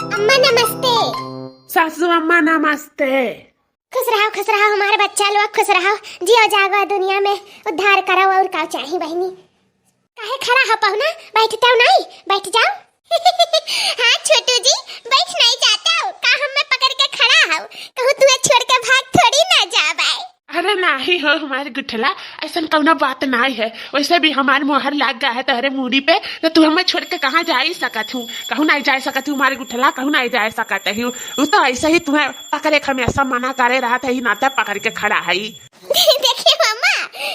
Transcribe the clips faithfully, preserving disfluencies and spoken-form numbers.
अम्मा नमस्ते। सासू अम्मा नमस्ते। खुश रहो, खुश रहो हमार बच्चा लोग, खुश रहो, जियो जागो दुनिया में, उद्धार करो, और का चाही बहिनी? काहे खड़ा हो पहुना, बैठताओ नाई, बैठ जाओ। हाँ छोटू जी, बैठ नाई जाताओ, का हमें पकड़ के खड़ा हो, कहूँ तुम्हें छोड़ के भाग थोड़ी ना जाबाए। अरे नाही हो हमारे गुठला, ऐसन कौनो बात नाही है। वैसे भी हमार मोहर लाग गया है तोहरे मूड़ी पे, तो तू हमें छोड़ के कहाँ जा ही सकत हूँ, कहूँ नहीं जा सकत हूँ हमारे गुठला, कहूँ नहीं जा सकत हूँ। वो तो ऐसे ही तुम्हें पकड़े के हमेशा मना करे रहत है, ही नाते पकड़ के खड़ा है। देखिए मामा,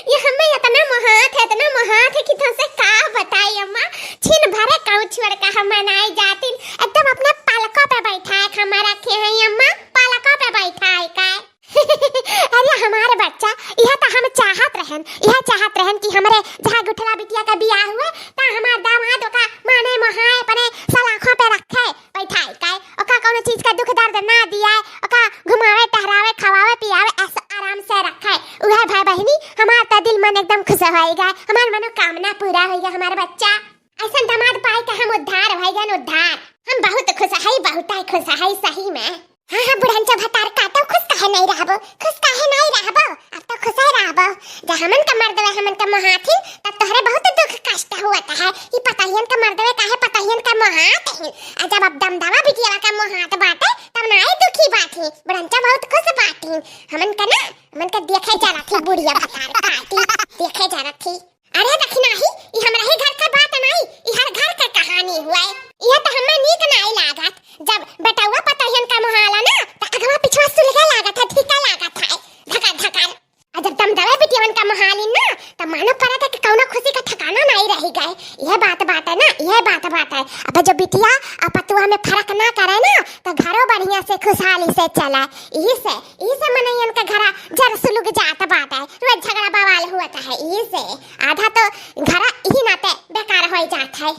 ये हमें इतना मोहात है, इतना मोहात है कि तुमसे का बताई अम्मा। छिन भरे कहूँ छोड़ के हम नहीं जाती, एकदम अपने पालकों पे बैठा है, हमारा रखे हैं अम्मा, पालकों पे बैठा है का। अरे हमारे बच्चा, यह तो हम चाहत रहन, यह चाहत रहन कि हमरे जहाँ गुठला बिटिया का बियाह हुए, ता हमार दामाद ओका माने मोहाए अपने सलाखों पे रखे, बैठाए काए, ओका कौनो चीज का दुख दर्द ना दियाए, ओका घुमावे, टहरावे, खवावे, पियावे, ऐसे आराम से रखे। उहे भाई बहिनी, हमार तो दिल मन एकदम खुश होई गए, हमार मनोकामना पूरा होई गए, हमार बच्चा। ऐसन दामाद पाए के हम उद्धार होई गए, उद्धार। हम बहुत खुश है, बहुत ही खुश है सही में। हाँ, हाँ, बुढ़ंचा भतार काटो, खुश काहे नहीं रहबो, खुश काहे नहीं रहबो, अब तो खुश ही रहबो। जब हमन का मर्दवे हमन का मोहाथिन, तब तोहरे बहुत दुख कष्ट हुआ है। ई पतहियन का मर्दवे काहे पतहियन का मोहात हिन? आ जब अब दमदमा बिटिया का मोहात बाटे, तब ना आई दुखी बाटी। बुढ़ंचा बहुत खुश बाटी। हमन का ना, हमन का देखे जाना थी बुढ़िया भतार काटी, देखे जाना थी। अरे दखिनाही, ई हमरा ही घर का बात नाई, ई हर घर का कहानी हुआ है। यह तो हमें नीक नाई लागत। जब बेटौआ पतोहियन का मोहाला ना, त अगवा पिछवा सुलगे लागत है, धिका लागत है। धकर, धकर। आ जब दमदवे बिटियवन का मोहाली ना, त मानो परत है कि कौनो खुशी का ठिकाना नाई रही गए। यह बात बात है ना, यह बात बात है। अब जब बिटिया आ पतुआ में फर्क ना करे ना, त घरो बढ़िया से खुशहाली से चला। यही से, यही से मनैयन का घरा जर सुलग जात बाटे। रोज झगड़ा बवाल हुआ है, यही से। आधा तो घरा यही नाते बेकार होई जात है,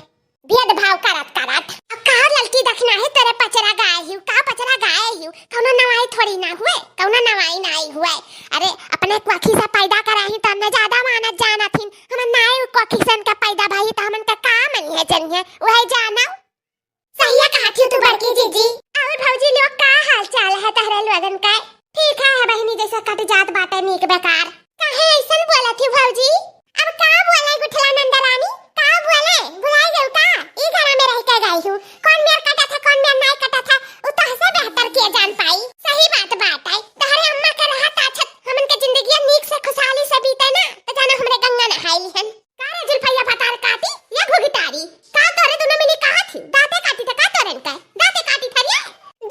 भेदभाव करत करत। अब का ललकी दखिनाही तोरे पचरा गाए हिउ, का पचरा गाए हिउ? कौनो नवाई थोड़ी ना हुए, कौनो नवाई नाई हुए। अरे अपने कोखी से पैदा करा ही तो हमने ज्यादा मानत जानत हिन। हमन नाई कोखी से उनका पैदा भाई तो हमन का का मनिहे जनिहे, वही जानो। सहिया कहत हिउ तू बड़की जीजी। और भौजी लोग का हाल चाल है तहरे लोगन का? ठीक है, है बहिनी, जैसे कट जात बाटे नीक बेकार। काहे ऐसन बोलत हिउ भौजी? अब का बोले गुठला नंदरानी? का बोले? भुलाई गयू का? ई घरा में रह के गई हूँ। कौन मेर कटा था, कौन मेर नाई कटा था, उ तहसे बेहतर के जान पाई। सही बात बाटे। तहरे अम्मा के रहत आछत हमन के जिंदगिया नीक से खुशहाली से बीते ना, त जाना हमरे गंगा नहाई लिहन। का रे जुल्फैया भतार काटी, या घुघटारी? का तोरे दुनो मिली कहत ही? दाँते काटी त का तोरेन के? दाँते काटी थरिया?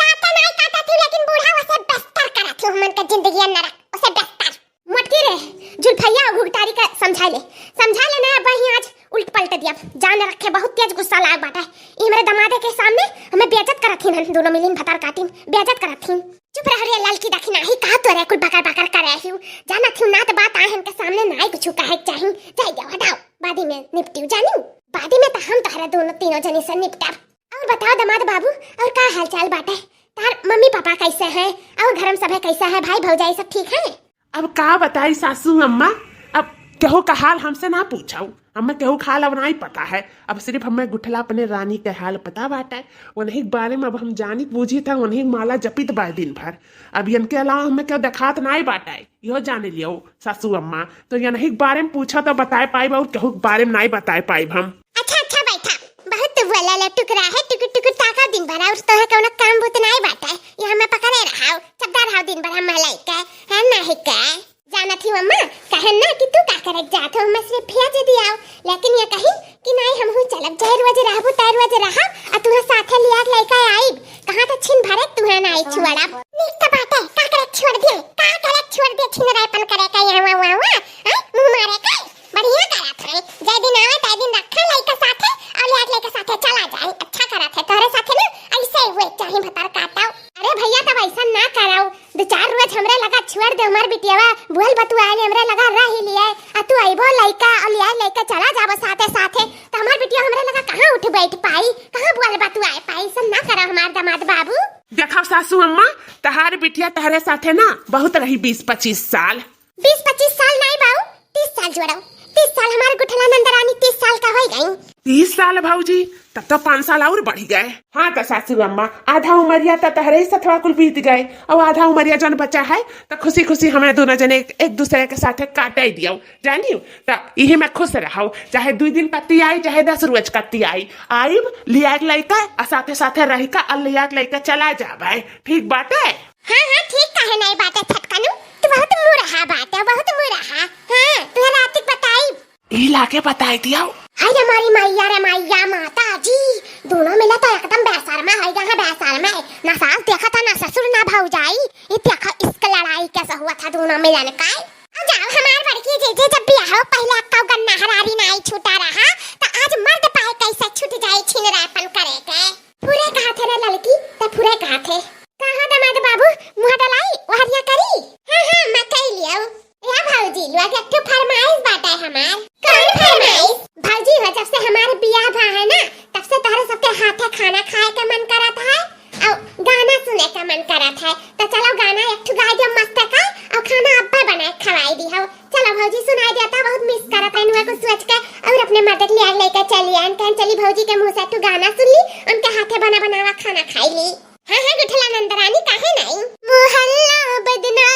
दाँते नाई काटत ही, लेकिन बूढ़ा ओसे बेहतर करत ही, हमन के जिंदगिया नरक, ओसे बेहतर। मोटकी रे, जुल्फैया घुघटारी के समझाई ले, समझाई ले ना, अब ही आज उल्ट पलट दिया। जान रखे बहुत तेज गुस्सा लाग बाटे। ई हमरे दमादे के सामने हमें बेइज्जत करत ही, दुनो मिलिन भतार काटिन, बेइज्जत करत ही। चुप रह रे ललकी दखिनाही, का तोरे कुल बकर बकर करे हिउ? जानत हिउ ना त बात आए हमके सामने नाई कुछ कहे के चाही। जाई देवा दाव, बादी में निपटिउ जानी। बादी में त हम तोहरे दोनों तीनों जनी से निपटब। और बताओ दमाद बाबू, और का हाल चाल बाटे? तार मम्मी पापा कैसे हैं? और घर में सभे कैसे है? भाई भौजाई सब ठीक है? अब का बताई सासू अम्मा, अब केहू का हाल हमसे ना पूछाऊ, हमें केहू का हाल अब नाई पता है। अब सिर्फ हमें गुठला अपने रानी के हाल पता बाटे, उन्हीं के बारे में अब हम जानी बूझी था, उन्हीं माला जपित बा दिन भर। अब इनके अलावा हमें केहू देखात नाई बाटे, इहो जाने लियो सासू अम्मा। तो इन्हीं के बारे में पूछा तो बताए पाइब, और केहू के बारे में नाई बताए पाइब हम। अच्छा, अच्छा, बैठा। बहुत तो बोला ला टुकड़ा है, टुकुर टुकुर ताका दिन भर, और तोहे कौनो काम बूत नाई बाटे। ये हमें पकड़े रहाओ, चपदा रहाओ दिन भर हम लइके, है ना है के? जानत ही अम्मा, कहन ना कि तू का करे जात हो, हमें सिर्फ भेज दियाओ, लेकिन ये कही कि नाई हमहू चलब, जय रोज रहबू तय रोज रहब, आ तुहे साथे लिया लइके आइब, कहाँ तो छिन भरे तुहे नाई छोड़ब। नीक तो बाटे, का करे छोड़ दिए, का करे छोड़ दिए, छिन रायपन करे का यहाँ वहाँ वहाँ, हैं? मुँह मारे का? बढ़िया करत है, जय दिन आवे तय दिन रखे लइका साथे, और याद लइका साथे चला जाए। अच्छा करत है, तोहरे साथे ना ऐसे हुए चाही भतार काटाओ। अरे भैया, तब ऐसा ना कराओ, दो चार रोज हमरे लगा छोड़ दे, हमार बिटियावा बोल बतुआ ले, हमरे लगा रह लिए, आ तू अइबो लइका और याद लइका चला जाबो साथे साथे, तो हमार बिटिया हमरे लगा कहाँ उठ बैठ पाई, कहाँ बोल बतुआ पाई, ऐसा ना करा हमार दामाद बाबू। देखो सासू अम्मा, तहार बिटिया तहरे साथे ना बहुत रही बीस पच्चीस साल। बीस पच्चीस साल नाई बाऊ, तीस साल जोड़ो, तीस साल हमार गुठला नंदरानी, तीस साल का होइ गई। तीस साल भौजी, तब तो पाँच साल और बढ़ि गए। हाँ तो सासू अम्मा, आधा उमरिया तो तहरे ही सथवा कुल बीत गए, और आधा उमरिया जौन बचा है तो खुशी खुशी हमें दोनों जने एक, एक दूसरे के साथे काटे दियो, जानियो। तो इही में खुश रहो, चाहे दुइ दिन कत्ती आई, चाहे दस रोज कत्ती आई, आइब लियाक लइका, आ साथे साथे रहिका, आ लियाक लइका चला जाबे, ठीक बाटे? हाँ हाँ, ठीक काहे नहीं बाटे छटकनू, तू बहुत मुरहा बाटे, बहुत मुरहा। हाँ, तुहरा रातिक बताई। ई लाके बताई दियो। हाय रे मारी मैया रे मैया, माता जी, दोनों मिला तो एकदम बेशर्मा होइ गया है, बेशर्मा। ना सास देखा था, ना ससुर, ना भौजाई। ये देखा, इसका लड़ाई कैसा हुआ था दोनों मिलन का। अब जाओ, हमार बड़की जीजी, जब बियाह हो पहले अक्का गन्ना हरारी नाई छूटा रहा, तो आज मर्द पाए कैसे छूट जाए छिनरापन करे के। फुरे कहा थे रे लड़की, तो फुरे कहा थे। कहाँ दमाद बाबू, मुँह डलाई, वहरिया करी? हाँ हाँ, मैं कई लियो। या भौजी, लोग एक ठो फरमाइश बाटे हमार। कौन फरमाइश? भौजी हो, जब से हमार बियाह भा है ना, तब से तोहरे सबके हाथे खाना खाए के मन करत है और गाना सुने के मन करत है। तो चलो गाना एक ठो गाई दियो मस्त का, और खाना अब्बे बनाए खवाई दिहो। चलो भौजी सुनाई देता, बहुत मिस करत है नुआ को सोच के, और अपने मदद लिया लेके चली आन। कहन चली भौजी के मुँह से एक ठो गाना सुन ली, उनके हाथे बना बनावा खाना खाई ली। हाँ हाँ गुठला नंदरानी, काहे नहीं? मोहल्ला बदनाम